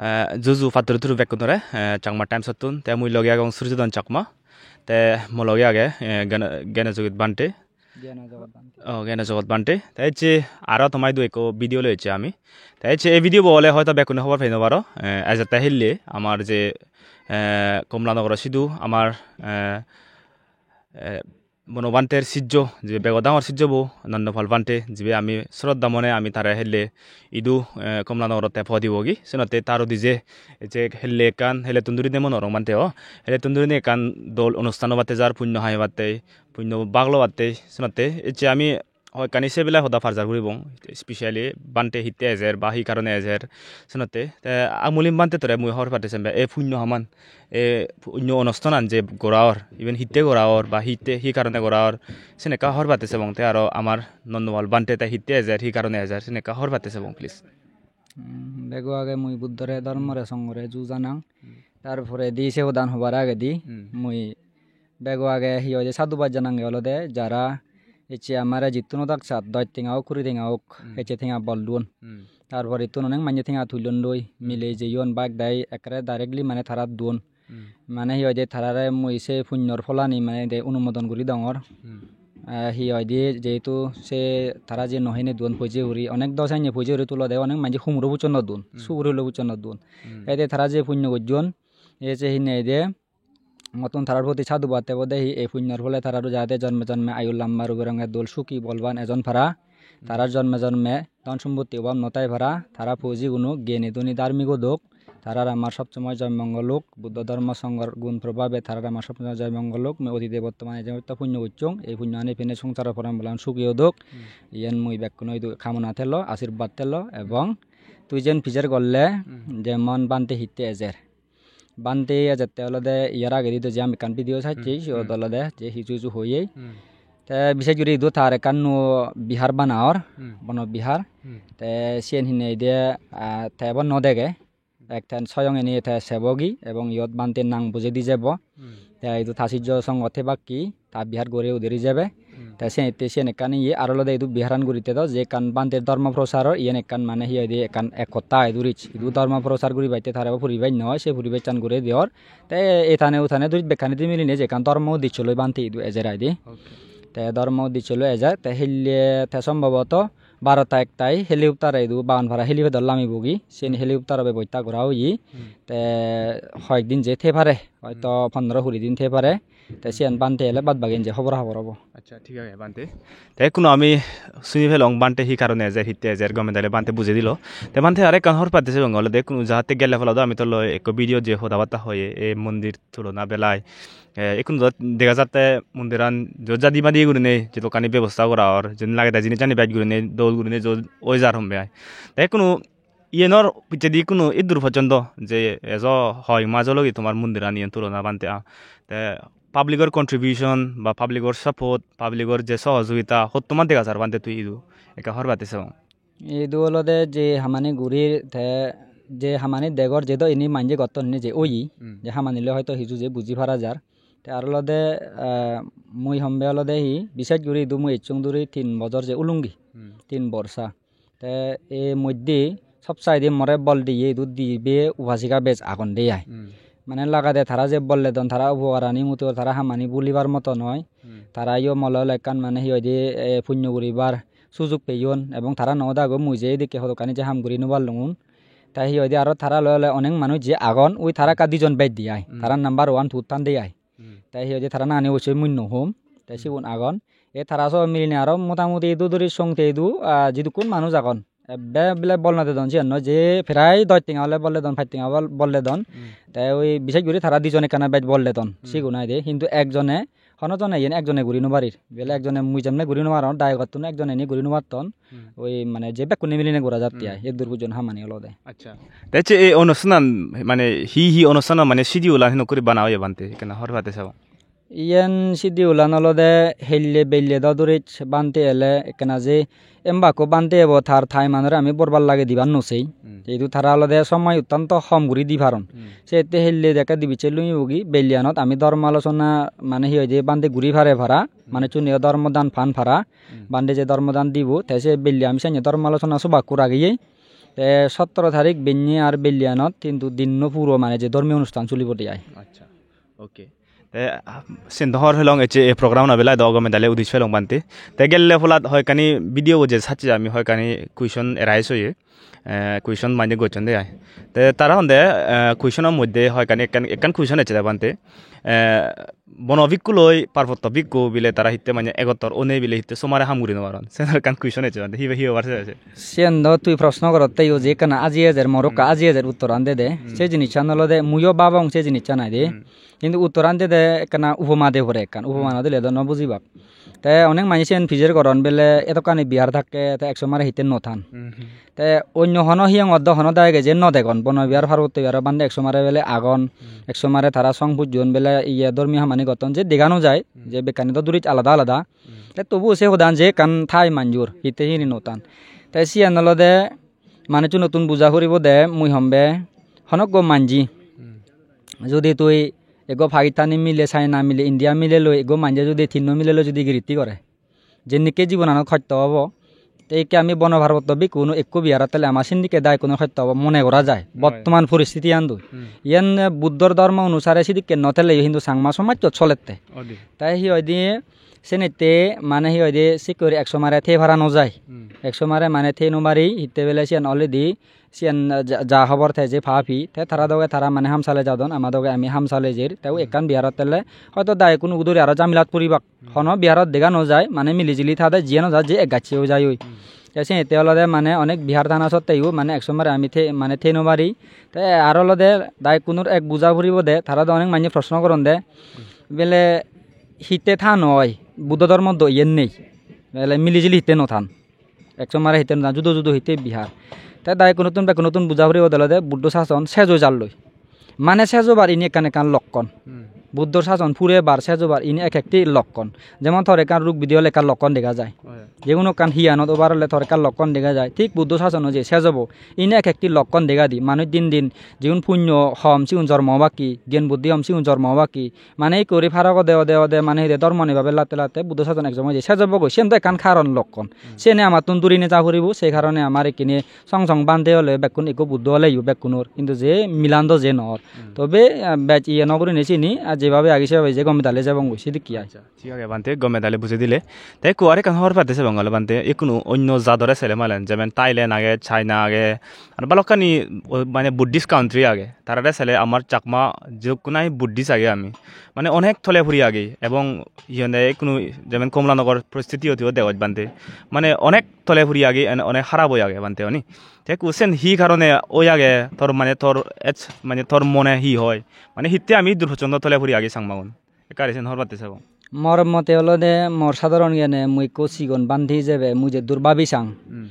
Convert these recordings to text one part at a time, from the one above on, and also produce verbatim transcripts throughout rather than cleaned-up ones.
Eh, juju patturu turu bekkunore, eh, Chakma Times-ottun. Te mui loge agong Surjodon Chakma. Te mo loge age, eh, Gyan-, Gyanajogit Bhante. Gyana Jagat Bhante. Oh, Gyana Jagat Bhante. Te ecche aro toma idu ekko video loi ecche ami. Te ecche ei video bo ole hoito bekkune hobor pei no paro. Eh, ejette hille amar je, eh, Komlanogoro sidu amar, eh, eh, Bono Bhanter sijjo, je bego dangor sijjo bo Nandopal Bhante, jibe ami sroddha mone ami tare helle idu, eh, Komlanogorotte po dibogi. Senotte taro dije, je helle ekkan, hellettun durine mo no rong Bhante o. Hellettun durine ekkan dol onusthan obatte jar, punno hai obatte, punno bhag lobatte. Senotte ecche ami hoyekkani se belai hoda parjar guribong, specially Bhante hitte ejer ba hi karone ejer. Senotte te Amulim Bhante tore mui hobor patte sembe, e punno haman, e punno onusthanan je gora or, iben hitte gora or ba hitte hi karone gora or, sen ekka hobor patte sebong. Te aro amar Nandopal Bhante te hitte ejer, hi karone ejer, sen ekka hobor patte sebong, please. Hmm, bego age mui Buddhore, Dhormore, Songhore ju janang. Hmm. Tar poredi se hodan hobar agedi Hmm. mui bego age hi hoide sadhubad janange olode jara ecche amare jittun odak sat dos tenga ok, kuri tenga ok, Hmm. ecche tenga bol duon. Hmm. Tar pore ittun onek manje tenga tullon doi, Hmm. mile jeyon bak dai ekkere directly mane tara duon. Hmm. Mane hi hoide tarare mui se punnor pholani mane de onumodon guri dongor. Hmm. Eh, hi hoide jehetu se tara je no hine duon poije guri, onek dos anye poije guri tulode, onek manje humuro pucchonno duon, Hmm. suguri hulo pucchonno duon. Hmm. Ede tara je punno gojjon, e je hine hoide mottun tarar proti sadhubad tebode hi, ei punnor phole tararo jahate jonme jonme ayu lamba, rupe ronge dol, suki, bolban ejon para. Hmm. Tarar jonme jonme dhon sompotti obab no tai para. Tara pojiguno gyani dhoni dharmik odok. Tarar amar sob somoi joy mongol ok. Buddho Dhormo Songhor gun probhabe tarar amar sob somoi joy mongol ok. Mui odite bortomane je hotte punno gocchong, ei punnogani pine songsaro poran bolan suki odok. Hmm. Iyen mui bekkuno idu kamona thelo, ashirbad thelo, ebong tui jen pijer golle, Hmm. jemon Bhante hitte ejer. Bhante ejette olode iyar agedi do je ami ekkan video sacche, Hmm, siyot hmm. olode je hiju hiju hoye. Hmm. Te bises guri idu tar ekkan nuo bihar bana or, Hmm. bono bihar. Hmm. Te siyen hinei de, ah, te ebo no dege. Ekkan soyong ini te sebogi ebong iyot Bhante nang bujei di jebo. Hmm. Te idu ta sijjo songot thebakki. Ta bihar guri udiri jebe. Hmm. Te siyen, te siyen ekkan iye, aro olode idu biharan guritte do, je ekkan Bhanter dhormo prochar or, iyen ekkan mane hi hoide ekkan ek hotta idu rich. Idu Hmm. dhormo prochar guribatte tare puribesh noi, se puribeshan guri diyor. Te etane utane duris bekkani di miline je ekkan dhormo uddesho loi Bhante idu ejer aide. Okay. Te dhormo uddesho loi ejer, te hille te sombhoboto barota ektai helicopter idu Baganpara helipad ot lamibogi, siyen Hmm. helicopter o bebosta gora oye. Hmm. Te hoyek din je thei pare, hoyto Hmm. pondro kuri din thei pare. Te siyan Bhante ele bad bagi je hobor habor obo. Accha, thik age Bhante. Te ekkuno ami suni pelong Bhante hi karone ejer, hitte ejer, gome dale Bhante bujei dilo. Te Bhante are ekkan hobor patte sebong olode ekkuno jahatte gelle pala do ami toloi ekko video je hoda batta hoye, ei mondir tulona belai. Eh, ekkuno do dega jatte mondiran jo jadi madi gurinei jedokkani bebosta gora or, jen lagede jinis ani bej gurinei, dol gurinei jo oi jar hombe ai. Te ekkuno Iyenor pijedi ikkunu iddur pojjonto je ejo hoi maj ologi tomar mondiran iyen tulona Bhante a. Te public or contribution ba public or support, public or je sohojogita hottoman dega jar Bhante tui idu ekka hobor patte sebong. Idu olode je hamani gurir te je hamani degor je do ini manje gotton hine je oye, Hmm. je hamani loi hoito hiju je buji para jar. Te aro olode, ah, mui hombe olode hi, bises guri idu mui ecchong duri tin bojor je ulungi, Hmm. tin borsa. Te ei moddhe sob saide more bol diye idu dibe upasika bej agon de ai. Hmm. Mane lagade tara je bol dedon, tara upokarani muti tara hamani bulibar moto noi. Hmm. Tara yo mole ole ekkan mane hi hoide, eh, punyo guribar sujug peyon ebong tara no dago mui je edikke hodokkani je ham guri no parlungun. Te hi hoide aro tara loi ole onek manuj je agon, ui tara ekka dijon bej de ai. Hmm. Tara number one two than de ai. Hmm. Te hi hoide tara nangani obossoi mui no hom. Te Hmm. sigun agon. E tara so miline aro motamuti idu duri songte idu, ah, jidukkun manuj agon. Ebbe bile bol no dedon siyan noi je prai dos tenga ole bol dedon, pach tenga bol, bol dedon. Hmm. Te ui bises guri tara dijon ekkana bej bol dedon. Hmm. Sigun aide. Hintu ekjone, hono jone iyen ekjone guri no parir. Bile ekjone mui jemne guri no parong, dayogottun ekjone ini guri no patton. Hmm. Ui mane je bekkune miline gora jatte Hmm. ai, eddur pujon hamani olode. Accha. Te ecche ei onusthanan mane hi hi onusthanan mane schedule an hinokuri bana oye Bhante? Ekkena hobor patte sabo. Iyen schedule an olode helle belle do duri Bhante ele ekkena je embakko Bhante ebo tar time anore ami borbar lage dibar no sei. Hmm. Jehetu tara olode somoy ottanto hom guri di paron. Hmm. Sette helle dekke dibiche lungi bugi belle anot ami dhormo alochona mane hi hoide Bhante guri pare para, Hmm. manuchchune dhormo dan pan para. Hmm. Bhante je dhormo dan dibo, te se belle ami senne dhormo alochona sobakko rageye. Te sottoro tarik benne ar bellianot hintu dinno puro mane je dhormiyo onusthan cholibo de ai. Acha, okay. Te, ah, sen do hobor pelong ecche ei program-ano belai do gome dale udis pelong bhante. Te gelle polat hoyekkani video-bo je sacche ami, hoyekkani question arise oye. Eh, question mane gocchon de ai. Te tara honde, eh, question-or moddhe hoyekkani ekkan, ekkan question ecche de bhante. Eh, bono bhikkhu loi parpotto bhikkhu bile tara hitte mane egottor onei bile hitte somare ham guri no paron. Sen ekkan question ecche bhante. Hi, hi hobar se ecche? Siyen do tui proshno gorotte yo je ekkana aji ejer, mor ekka Hmm. aji ejer uttoran de de. Hmm. Se jinissan olode muiyo babong se jinissan ai de. Hmm. Hintu uttoran de de ekkana upoma de pore ekkan. Upoma Hmm. no dile do no bujibak. Te onek manye siyen pijer goron bele edokkani bihar thakke te ek somare hitte no than. Hmm, hmm. Te onno hono hiyongot do hono dagege je no degon, bono bihar, parbotto bihar bhante ek somare bele agon, Hmm. ek somare tara song pujjon bele iye dhormiyo hamani gotton je dega no jai, Hmm. je bekkani do duris alada alada. Hmm. Te tobu se hodan je ekkan thai manjur, hitte hini no than. Te siyan olode manucchunottun buja puribo de mui hombe honokko manji. Hmm. Judi tui ekko Pakistani mile, China mile, India mile loi ekko manje judi tinno mile loi judi giritti gore, jennikke jibonanot hosto obo, te ikke ami bono parbotto bhikkhugune ekko biharot thele ama sindikke daikkunor hosto obo mone gora jai. Oi. Bottoman poristiti an doi. Hmm. Iyen Buddhor dhormo onusare sidikke no theleyo hintu Changma somajjot solette. Odi. Te hi hoide senette mane hi hoide sikke guri ek somare thei para no jai. Hmm. Ek somare mane thei no pari hitte bele siyan already siyan ja, ja hobor te je papi te tara doge tara mane ham sale jadon, ama doge ami ham sale jer. Te Hmm. ekkan biharot thele hoito daikkuno udure aro jamilat puribak. Hmm. Hono biharot dega no jai, mane mili jili thade jiye no jai, je ek gacche oi jai oi. Hmm. Te siyete olode mane onek bihar thana sotteyo mane ek somare ami the-, mane thei no pari. Te aro olode daikkunor ek buja puribo de, tara do onek manye proshno goron de. Hmm. Bele hitte than oi, Buddho dhormot do iyen nei. Bele mili jili hitte no than. Ek somare hitte no than, judo judo hitte bihar. Te daikkunottun bekkunottun buja puribo de olode Buddho sason sej oi jalloi. Mane sej obar ini ekkan ekkan lokkon. Hmm. Buddhor sason purebar sej obar ini ek ekti lokkon. Jemon tor ekkan rug bidi ole ekkan lokkon dega jai. Oi. Jeguno ekkan hiyanot obar ole tor ekkan lokkon dega jai. Thik Buddho sasono je sej obo, ini ek ekti lokkon dega di. Manuj din din jigun punyo hom sigun jormo obak ki, gyan buddhi hom sigun jormo obak ki. Mane ikko guri parok ode ode ode mane hide dhormo nibabe latte latte Buddho sason ek somoi je sej obo goi. Siyen do ekkan karon lokkon. Hmm. Siyeni amattun duri neja puribo, se karone amar ekkene song song bhante ole bekkun ekko Buddho oleyo bekkunor, hintu je milan do je nw or. Hmm. Tobe, ah, bej iye nw gurinei sini, ah, jebabe agi sebabe je gome dale jebongoi, sidikke ai. Acha, thik age bhante, gome dale bujei dile. Te ekku arekkan hobor pette sebong ole bhante, ekkunu onno jadore sele malen, jemon Thailand age, China age, ar balokkani, o, mane Buddhist country age. Tarare sele amar Chakma jokkunai Buddhist age ami. Mane onek tole puri age, ebong hi honde ekkunu jemon Kamalanagar poristiti otiyo degoj bhante. Mane onek tole puri age, en-, onek harap oi age bhante oni. Te question hi karone oi age tor mane tor ech-, mane tor mone hi hoi? Mane hitte ami iddur pojjonto tole puri agi Changmagun? Ekkari sen hobor pette sebo. Mor mote olode mor sadharon gene mui ekko sigon bhante hijebe mui jeddur bhabi sang. Hmm.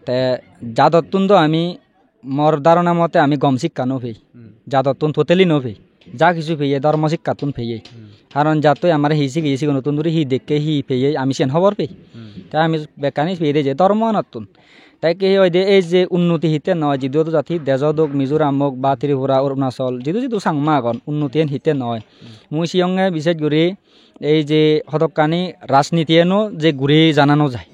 Te jadottun do ami mor dharona mote ami gom sikka no pei. Hmm. Jadottun totally no pei. Ja kichu peye dhormo sikkattun peye. Hmm. Karon jattoi amare hi sigeye sigonottun duri hi dekke hi peye ami siyen hobor pei. Hmm. Te ami bekkani peye je dhormo anottun. Te ki hoide ei je unnoti hitte noi, jidu jadu jati dejo dok, Mizoram ok ba Tripura, Arunachal, jidu jidu Changma agon, unnoti en hitte noi. Hmm. Mui siyonge bises guri ei je hodokkani rajniti eno je guri jana no jai.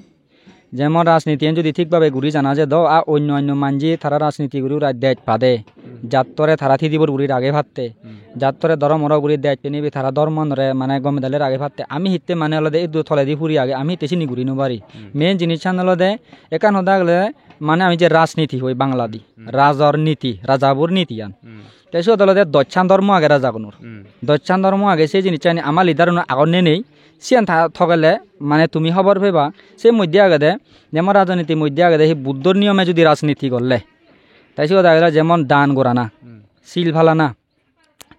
Jemon rajniti en jodi thik bhabe guri jana je do, a onno onno manje tara rajniti guri urai dej pade. Hmm. Jattore tara thidibor guri rage patte. Hmm. Jattore dhoromoro guri dej penibi tara dhormonore mane gome dale rage patte. Ami hitte mane olode iddu toledi puri age, ami hitte sini guri no pari. Hmm. Main jinissan olode ekkan hoda agede mane ami je rajniti hoi Bangladi, Hmm. rajor niti, rajabur nitiyan. Hmm. Te siyot olode dochan dhormo age rajagunor. Hmm. Dochan dhormo age se jinissani ama leader-uno agon ne nei, siyan ta togele mane tumi hobor peba. Se moddhe agede, jemon rajniti moddhe agede hi Buddhor niyome judi rajniti golle, te siyot agede jemon dan gorana, Hmm. sil palana,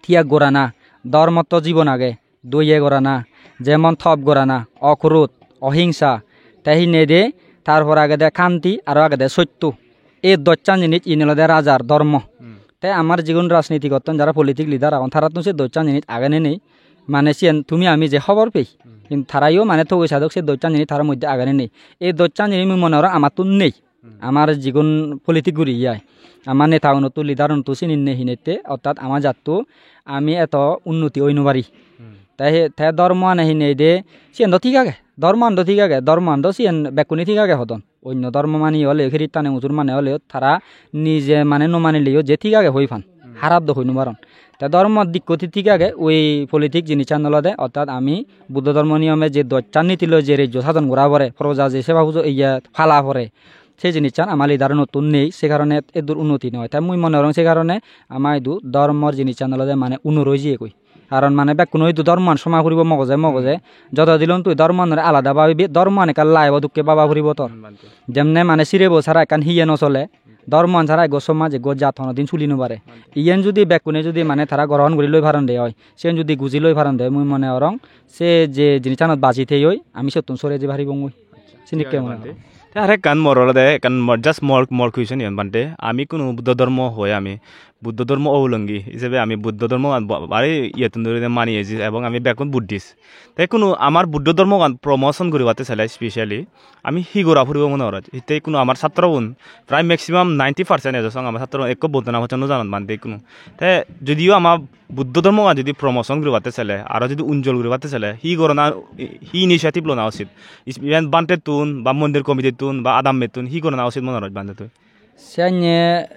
tiyag gorana, dhormotto jibon age, doye gorana, jemon top gorana, okrod, ohingsa, te hinede, tar por agede khanti, aro agede sotto. Ei dochan jinis in olode rajar dhormo. Hmm. Te amar jigun rajniti gotton, jara politic leader agon, tarattun se dochan jinis age ne nei, mane siyen tumi ami je hobor pei, Hmm. hintu tarayo mane togoi sadok se dochan jinis tara moddhe age ne nei. Ei dochan jinis mui mone gorong amattun nei. Hmm. Amar jigun politic guri ai, amar neta unottu, leader unottu sini nei hinette, ortat ama jatto ami eto unnoti oi no pari. Hmm. Te he, te dhormo ane hinei de, siyen do thik age. Dhormoan do thik age, dhormoan do siyen bekkune thik age hodon. Onno dhormo mani oleyo, Kiristane, Musulmane oleyo, tara nije mane no manileyo je thik age hoi pan. Harap do hoi no paron. Te dhormo dikko thi-, thik age, oi politic jinissan olode, ortat ami Buddho dhormo niyome je dochan niti loi je rejjo sadon gora pore, proja je seba pujo iya pala pore, se jinissan ama leader-unottun nei, se karone eddur unnoti noi. Te mui mone gorong se karone ama idu dhormor jinissan olode mane unor oi jiyegoi. Karon mane bekkuno idu dhormoan soma puribo mogoje mogoje. Joto dilon tui dhormoanore alada babibi, dhormoan ekkan life-o dokke baba puribo tor. Hmm, bhante. Jemne mane sirebo sara ekkan hiye no sole, dhormoan sara ekko somaj, ekko jat honodin suli no pare. Bhante. Iyen judi bekkune judi mane tara grohon guri loi paronde oi, siyen judi guji loi paronde oi, mui mone gorong se je jinissanot baji thei oi, ami siyottun sore jei paribongoi. Acha, sinikke thik age mone bhante. Gorong. Te arekkan mor olode ekkan mor, just mor, mor question iyan bhante. Ami kunu Buddho dhormo hoi ami. Buddho dhormo obolongi ijebe ami Buddho dhormogan ba-, bari iyettun dhuri de mani eji ebong ami bekkun Buddhist. Te kunu amar Buddho dhormogan promotion guribatte sele specially ami hi gora puribo mone goroj? Hitte kunu amar chatrobun prai maximum ninety percent ejo song amar chatrobun ekko Buddho nang hocche no janon bhante kunu. Te jodio ama Buddho dhormogan jodi promotion guribatte sele, aro jodi unjol guribatte sele, hi gorona, hi initiative lona usit? Is-, iben bhantettun, ba mondir committee-ttun, ba adammettun, hi gorona usit mone goroj bhante tui? Senne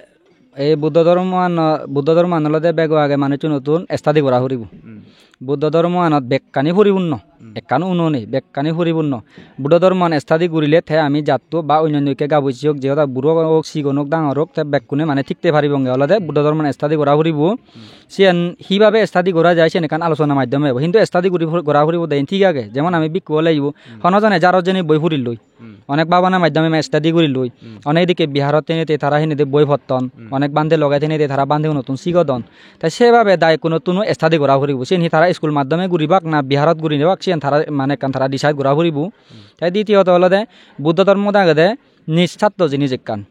ei Buddho dhormoan, Buddho dhormoan olode bego age manuchchunottun study gora puribo. Hmm. Buddho dhormoanot bekkani puripunno, Hmm. ekkan uno nei, bekkani puripunno. Buddho dhormoan study gurile te ami jatto ba onyanyo ikke gabujje ok, je hoda buro ok, sigon ok, dangor ok, te bekkune mane thik te paribonge olode Buddho dhormoan study gora puribo. Hmm. Siyen hibabe study gora jai, siyen ekkan alochona maddhome obo. Hintu study guri pur-, gora puribo de, thik age. Jemon ami bhikkhu oleyo, Hmm. hono jone jarot jeinei boi puriloi. Hmm. Onek babana maddhome ami study guriloi. Hmm. Onek edikke Biharot tenei te tara hinei de boi potton. Hmm. Onek bhante loge tenei de tara bhantegunottun sigodon. Te sebabe da ekkunottun study gora puribo. Siyen hi tara school maddhome guribak na Biharot gurinebak, siyen tara mane ekkan tara decide gora puribo. Hmm. Te ditiyoto olode Buddho dhormot agede nisartho jinis ekkan.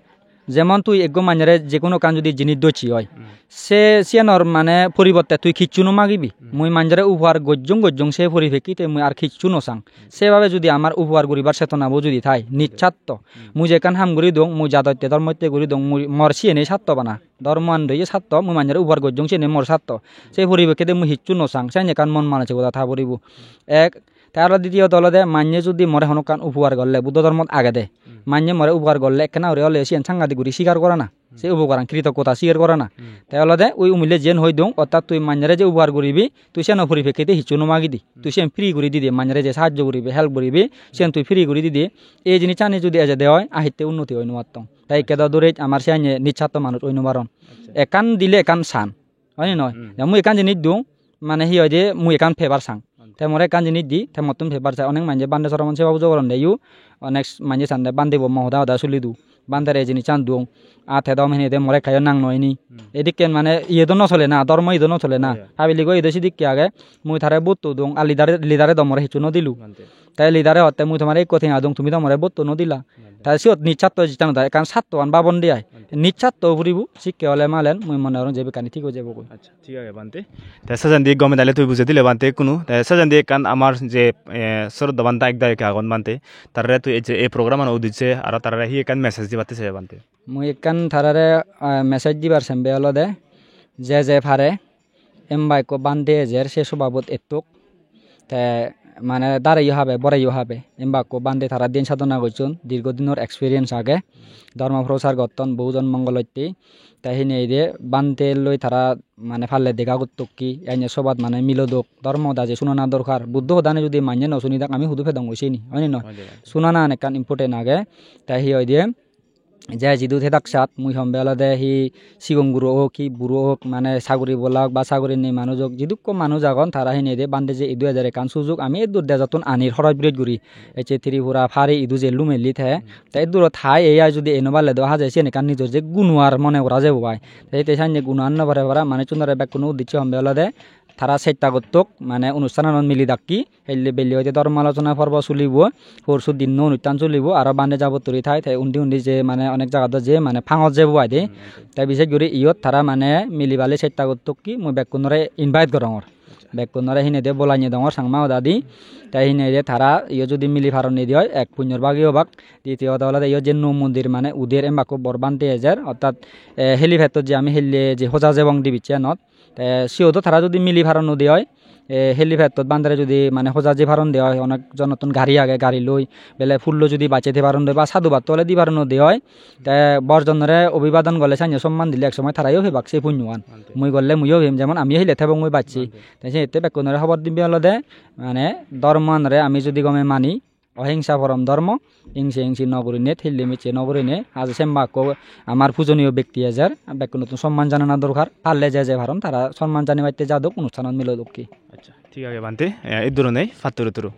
Jemon tui ekko manjore je hono ekkan judi jinis docche oi, Hmm. se siyanor mane poribotte tui kichu no magibi. Hmm. Mui manjore upohar gojjong gojjong se poripekkite mui ar kichu no sang. Sebabe judi amar upohar guribar chetonabo judi thai, nisartho. Hmm. Mui je ekkan ham guri dong, mui jadotte dhormotte guri dong, mui mor siyeni sartho bana. Dhormoan doye sartho, mui manjore upohar gojjong siyeni mor sartho. Se poripekkite mui kichu no sang, siyeni ekkan mon manosikota tha poribo. Ek, te aro ditiyoto olode manye judi more hono ekkan upohar golle, Buddho dhormot agede. Hmm. Manye more upohar golle ekkena guri ole siyen sangadik guri sigar gorana. Hmm. Se upokaran kritoggota sigar gorana. Hmm. Te olode ui umile jiyen hoi dong, ortat tui manjore je upohar guribi, tui siyeno poripekkite kichu no magidi. Hmm. Tui siyen free guri didi, manjore je sahajjo guribi, help guribi, siyen tui free guri didi. Ei jinissani judi ejede oi, ahitte unnoti oi no pattong. Te ikke do durej amar siyanye nisartho manuj oi no paron. Acha. Ekkan dile ekkan san. Oi ni noi? Hmm. Te mui ekkan jinis dung, mane hi hoide mui ekkan paper sang. Te more ekkan jinis di, te mottun paper sai. Onek manje bhante soromon seba pujo goronde yu, onek manje sande bhante bo mo hoda hoda suli du. Bhantere ei jinissan dung. A te do mene de more ekka yo nang noi ni. Hmm. Edikken mane iye do no sole na, dhormo iye do no sole na. Oi, oi. Public o iye do sidikke age, mui tare vote to dung, a leader, leader e do more hissu no dilu. Bhante. Te leader e hotte mui tomare ekko tenga dung, tumi do more vote to no dila. Te siyot nisartho jittano da ekkan sarthoan babon de ai. Nisartho puribo sikke ole malen mui mone gorong je bekkani thik oi jebogoi. Acha, thik age bhante. Te sejendi gome dale tui bujei dile bhante ekkunu. Te sejendi ekkan amar je, eh, sroddhaban dayok dayika agon bhante. Tarare tui ei je ei program ano udijje aro tarare hi ekkan message dibatte se bhante? Mui ekkan tarare, eh, message dibar sembe olode je je pare emba ekko bhante ejer se sobabot ettok. Te mane dareyo habe, boreyo habe. Emba ekko bhante tara diyen sadhona gocchon, dirgo dinor experience age. Dhormo prochar gotton, bohujon mongolotte. Te hine ide bhante loi tara mane palle dega gottokke, ene sobat mane milodok, dhormo hoda je sunana dorkar. Buddho hodani judi manye no sunidak, ami hudu pedong goi sini, oi ni noi? Oi de. Sunana ekkan important age. Te hi hoide, je jidu thedak sat, mui hombe olode hi sigon guro ok, hi buro ok, mane saguri bola ok ba saguri nei manuj ok, jidukko manuj agon, tara hinei de bhante je idu ejer ekkan sujug, ami eddur dejottun anir horoj biret guri, ecche Tripura pari idu je lumelli te, te eddurot hai ei ai judi ei no palle do haje siyen ekkan nijor je guno ar mone gora jebo ai. Te ete sanye guno an no pare para manuchunore bekkuno uddicche hombe olode tara chesta gottok, mane onusthananot mili dakki, helle belle hoide dhormo alochona porbo sulibo, porsu dinno onusthan sulibo, aro bhante jabotturi thai, te undi undi je mane onek jagat do je mane pangot jebo ai de. Hmm, acha. Te bises guri iyot tara mane mili bali chesta gottok ki, mui bekkunore invite gorongor. Acha. Bekkunore hinei de bolanye dongor Changma hodadi. Te hinei de tara iyot judi mili paron ni de oi, ek punyor bagi obak. Ditiyo hoda olode iyot je nuo mondir mane uder embakko bor bhante ejer, ortat, eh, helipad-ot je ami helle je hoja jebong dibichche anot. Te siyot do tara judi mili paron nw de oi, e, helipad-ot bhante re jodi mane hoja jei paron de oi, onek jonottun gari age, gari loi bele phul loi jodi bacche thei paron de oi ba sadhubad ole di paron de oi, te bor jonore obhibadon gorle sanye somman dile ek somoy tarayo pebak se punyoan. Bhante. Mui gorle muiyo pem, jemon amiyo hille thebongoi bacche. Bhante. Te sette bekkunore hobor dibe olode mane dhormoanore ami jodi gome mani, ohingsa porom dhormo, hingse hingsi no gurinei, thille micche no gurinei, aje semba ekko amar pujoniyo bekti ejer, bekkunottun somman janana dorkar, parle je je paron tara somman janibatte jadok, onusthanot milodokke. Accha, thik age bhante, eh, idduronei, pattoru turu.